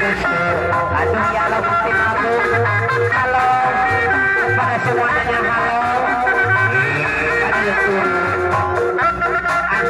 Aduh ya Allah Gusti Agung. Halo kepada semuanya, halo. Aduh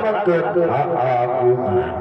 Lambangkeun kaagungan.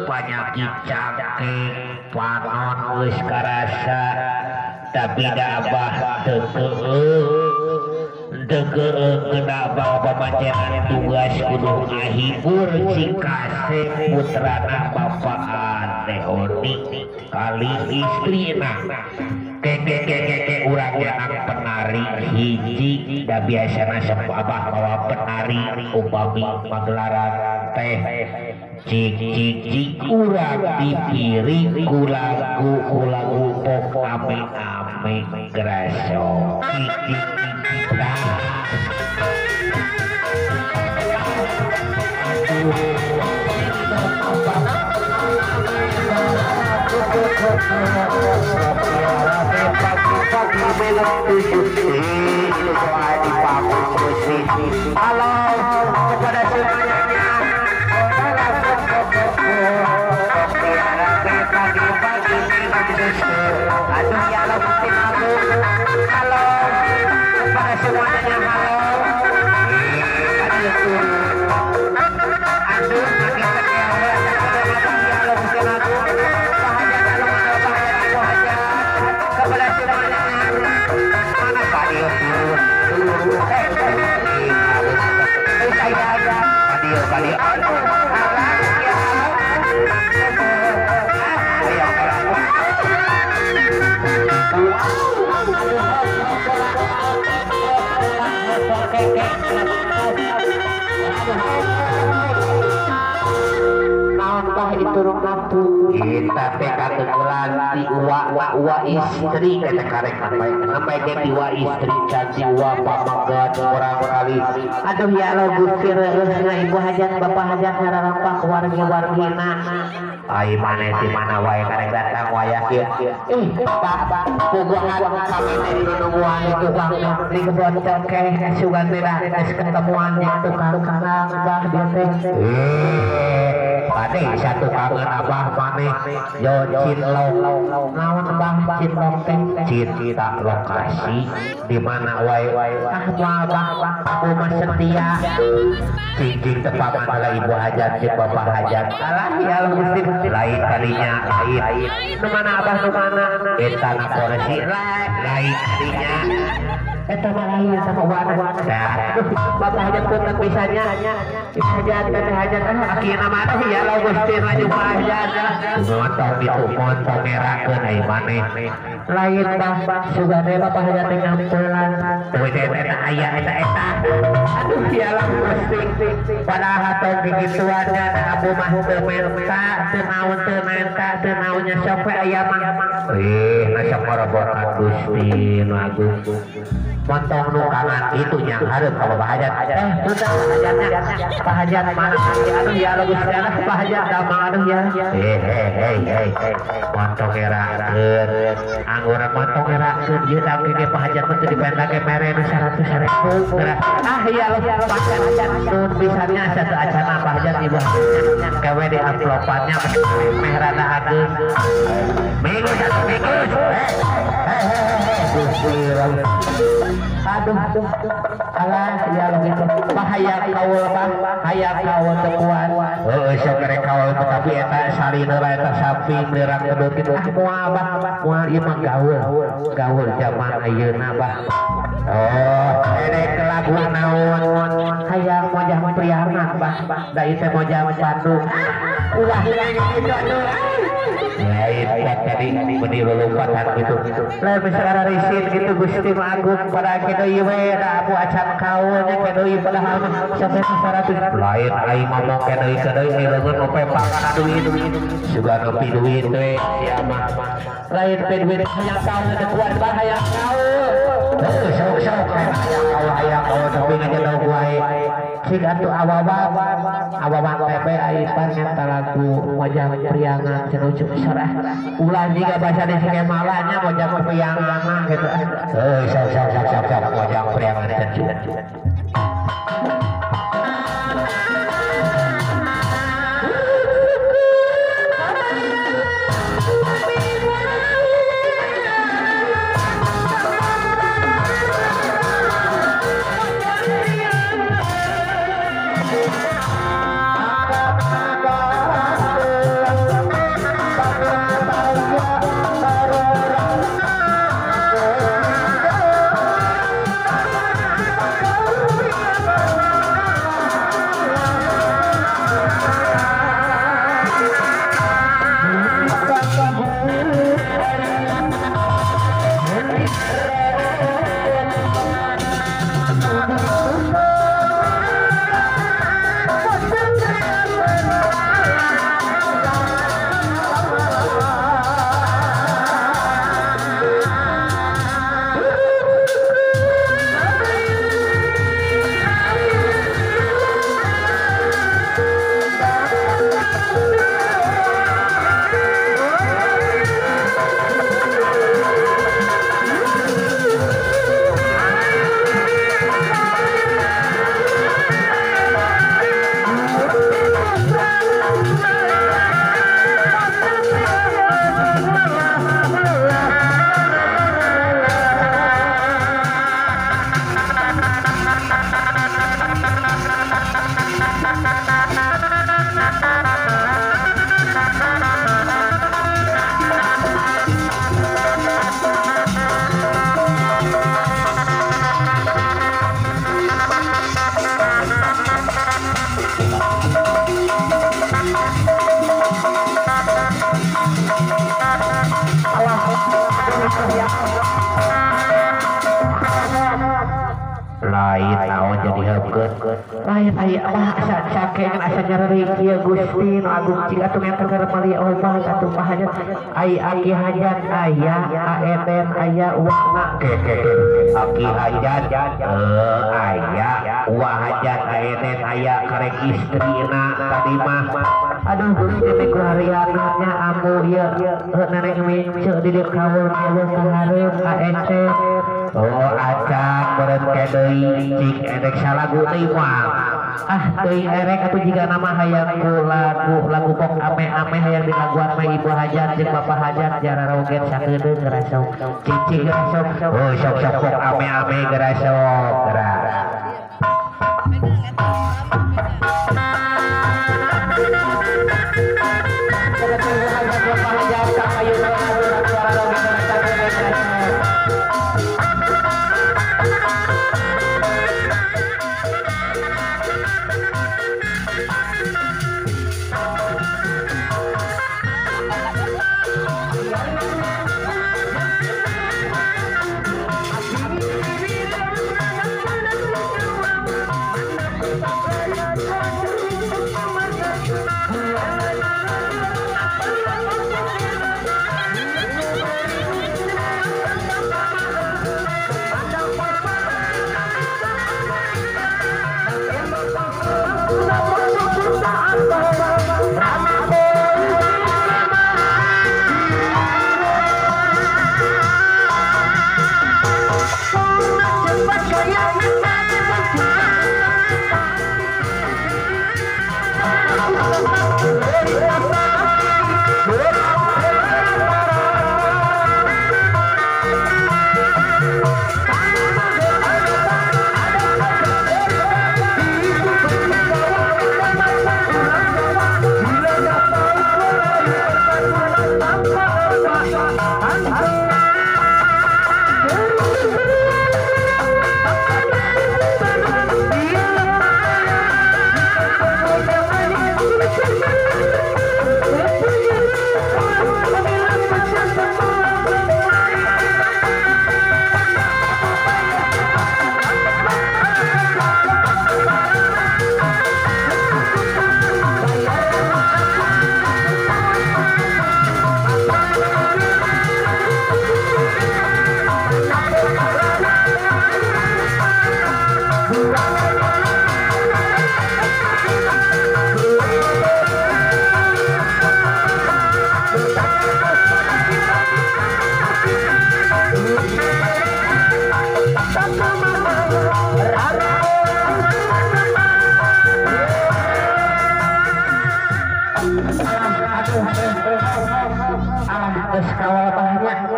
Penyakit cangkeng panon geus karasa tapi da abah teu keueung kena abah pamacenan tugas kudu ngahibur si kasep putrana bapak Anehoni kali istrina keke urang yang penari hiji da biasana sok abah bawa penari upami pagelaran teh cik cik cik urang dipiring ku lagu pop ame ame graso cik cik cik dah. Halo kepada semuanya. Halo kepada semuanya, halo. Aduh, Eta teh kategelan ti uwa istri eta karek nampai ge ti uwa istri can ti uwa pamaget urang kali. Aduh ya Allah Gusti reueusna ibu hajat bapak hajat ngararampah wargi-wargina. Ai maneh ti mana wae karek datang wayah kieu. Ih, Pak, puguhan kami teh dinungguan tukang di kebon cengkeh sugan teh geus ketemuan jeung tukang karang bah dia teh. Pade satu kangen abah maneh yo cinlok. Naon bah cinlok teh? Cinta lokasi di mana wae. Ah moal bah, aku mah setia. Cicing tepaman heula ibu hajat jeung bapak hajat. Alah ya Allah Gusti lain kalinya lain. Nu mana abah nu mana? Eta na koresi lain kalinya. Eta mah lain sama wana. Bapak hajat punten pisannya. Ibu hajat teteh hajat akhirna mah aduh ya Allah Gusti laju hajat. Montong ditu montong ngerakeun ai maneh. Lain bah sugane bapak hajat teh ngampelan. Teu teh eta aya eta eta. Aduh ya Allah Gusti. Padahal tong kikituan da abu mah teu menta, teu naon teu menta, teu naonnya sok we aya mah. Ih, na sok ngorobotan Gusti nu agung. Montong nu kangan itu nya hareup ka bapak hajat. Punten hajatnya. Pak hajat mana? Aduh ya Allah Gusti Allah, Pak hajat damang aduh ya. Hei. Montong ngerakeun. Anggur montong ngerakeun ieu da ge Pak hajat mah teu dipenta ge mere nu 100.000. Ah ya Allah, Pak hajat nun pisannya satu acana Pak hajat ibu hajatnya. Kewe di amplopannya meh rada ageung. Minggu satu minggu. Hei. Aduh, alah ya Allah gitu. Bahaya kaul bah, hayang kaul teu kuat. Heueuh sok rek kaul tapi eta salina eta sapi beurang kedut kitu. Ah moal bah, moal ieu mah gaul. Gaul zaman ayeuna bah. Oh, erek lagu naon? Hayang mojah priangan bah. Da ieu teh mojah Bandung. Ulah kitu atuh. Lain kuat tadi meni lolompatan gitu. Lain misalnya risin gitu Gusti Agung pada kitu ieu we da abu acan kaul nya kitu ieu padahal mah sampai 100. Lain aing ngomong kitu ieu deui ai leungeun nu pepang kana duit. Sugan nepi duit we sia mah. Lain pe duit hayang kaul teu kuat bah hayang kaul. Heuh sok sok hayang kaul tapi ngajedog wae. Cik atuh awawa teh ai pan nyata lagu Mojang Priangan cenah ucup sorah. Ulah jiga basa di sikemalanya Mojang Priangan mah gitu. Heuh sok sok sok sok sok Mojang Priangan cenah. Lain naon jadi heukeun. Lain aya mah asa cakengan asa nyereri kieu Gusti nu agung cik atuh ngeter keur meuli obat atuh Pak Hajat. Ai aki hajat aya aeden aya uangna ke aki hajat aya uang hajat aeden aya karek istrina tadi mah. Aduh Gusti teh kuhariannya ambu ieu nenek mince di dieu kawul kawul kahareup aece. Oh acan meureun ke deui cik erek salagu teuing mah. Ah teuing erek atuh jiga nama hayang ku lagu lagu pok ame-ame hayang dilaguan mah ibu hajat jeung bapak hajat jararoget sakedeung gerasok cicing gerasok. Oh sok sok pok ame-ame gerasok gerak.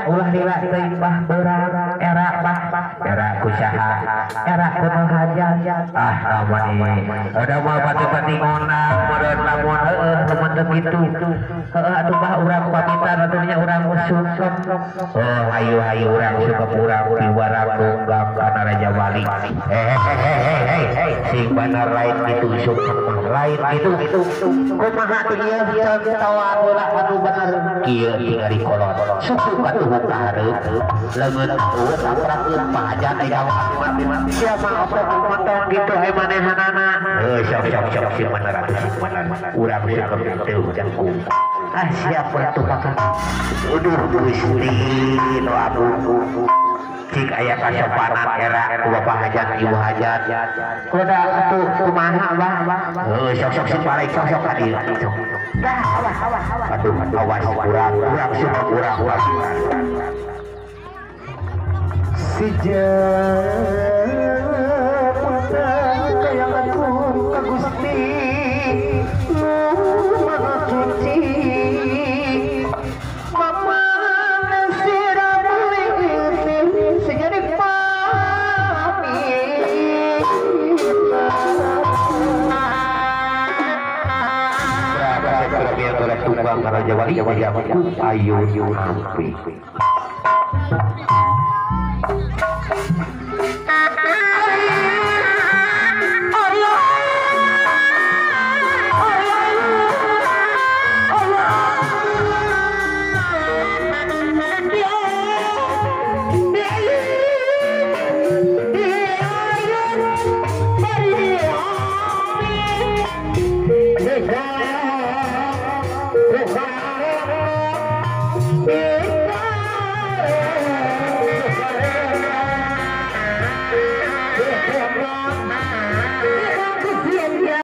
Ulah lila teuing bah beurang era bah era kusaha era kuno hajat. Ah lamun ada mah pati-pati ngonang meureun lamun heueuh lamun teu kitu heueuh atuh bah urang pamitan atuh nya urang sungkem. Oh hayu hayu urang sungkem urang piwarang nunggak kana Raja Wali. Hei sing bener lain kitu sungkem mah lain kitu kumaha tuh ieu contohan heula anu bener kieu tingali kolot suku katuhu kahareup leungeun eueuh saprakeun pahajat aya siapa opot motong gitu ai manehanana. Heuh sok sok sok sing bener atuh sing bener urang sungkem teu jangkung. Ah siap atuh kakak. Aduh Gusti nu agung cik aya kasopanan era ku bapak hajat ibu hajat kuda atuh kumaha bah. Heuh sok sok sing balik sok sok ka dieu sok. Aduh awas urang urang sungkem urang urang si mata kayang atur ka Gusti nu Maha Suci mama sira beli sejadi pami. Tumbang Raja Wali ayu ampi.